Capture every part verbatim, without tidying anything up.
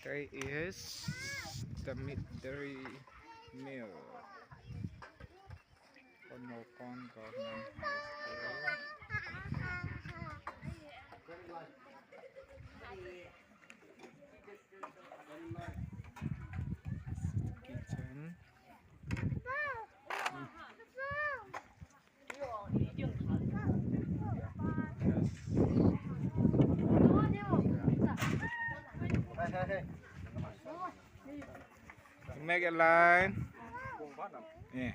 Today is the midday meal. Panmokon Government High School. Kitchen. Make a line. Yeah.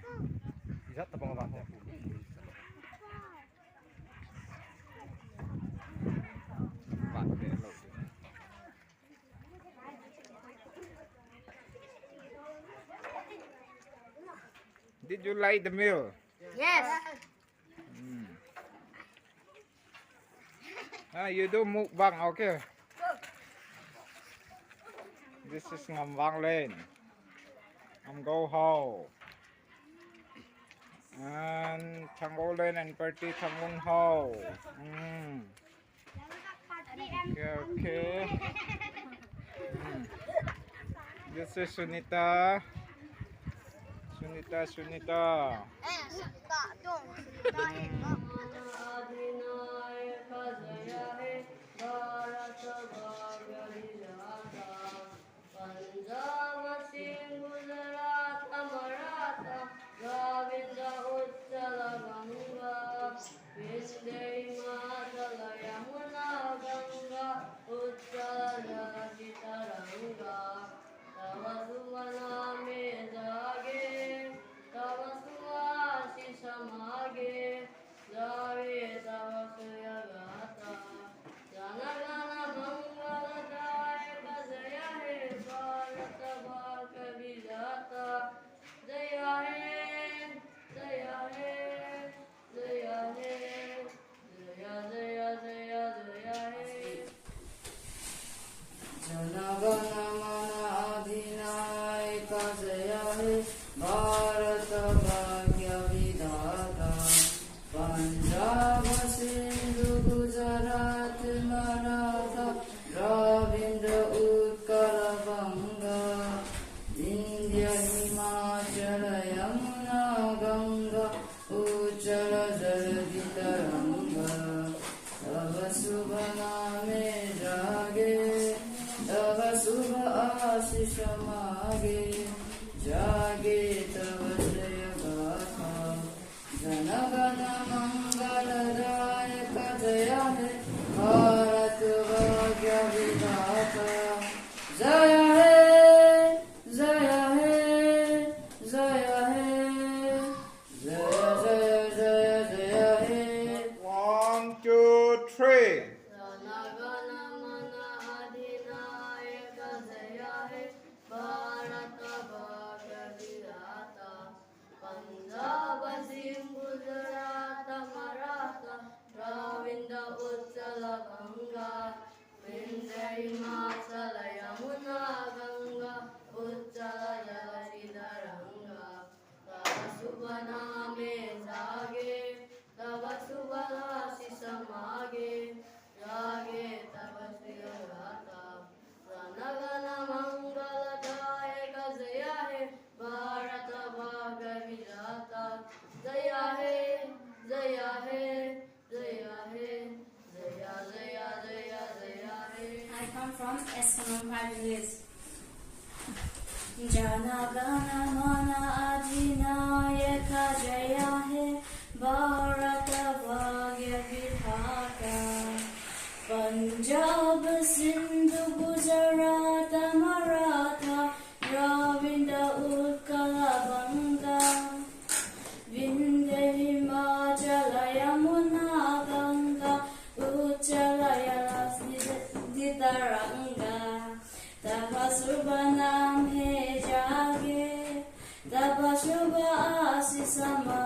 Did you like the meal? Yes. Mm. Ah, you do mukbang, okay? This is Ngamvang Lane. Ngamgo Ho. And Thanggo Lane and Party Thanggun Ho. Mm. Okay, okay. Mm. This is Sunita. Sunita, Sunita. Eh, Sunita, dong, Sunita, eh, oh. Punjab, Sindh, Gujarat, Maratha, Dravida, Utkalam, Ganga, Vindhya, Himachal, Yamuna, Ganga, Utkalam, Jalashilanga, Taranga. Tava subh naam hai jaage, tava subh aashish maange, jaage tava shreya gaatha. Jana gana mangaladayaka, jaya he Bharat bhagya vidhata. Jaya he, jaya he, jaya he, jaya, jaya, jaya, jaya he. Jana gana mana adhinayaka, jaya he Bharat bhagya vidhata. Punjab, Sindhu, Gujarat, Maratha, Dravida, Utkala, Vanga, Vindhya, Himachal, Yamuna, Ganga, Utkalam, Jalashilanga, Taranga. Tava subh naam hai jaage, tava subh aashish maange, jaage tava shreya gaatha. Jana gana mangaladayaka, jaya he Bharat bhagya vidhata. Jaya he, jaya he, jaya he, jaya, jaya, jaya, jaya he. One, two, three. Jana gana mana adhinayaka, jaya he Bharat bhagya vidhata. Punjab, Sindh, Gujarat, Maratha, Dravida, Utkalam, Ganga, Vindhya, Himachal, Yamuna, Ganga, Utkalam, Jalashilanga, Taranga. Tava subh naam hai jaage, tava subh aashish maange, jaage tava shreya gaatha. Jana gana mangaladayaka, jaya he Bharat bhagya vidhata. Jaya he, jaya he, jaya he, jaya, jaya, jaya, jaya he. I come from Eskalon village. Jana gana mana adhinayaka, jaya he Bharat bhagya vidhata. Punjab, Sindhu, Gujarat, Maratha, Dravida, Utkala, Vanga, Vindhya, Himachal, Yamuna, Ganga, Utkalam, Jalashilanga, Taranga. Tava subh naam hai jaage, tava subh aashish maange,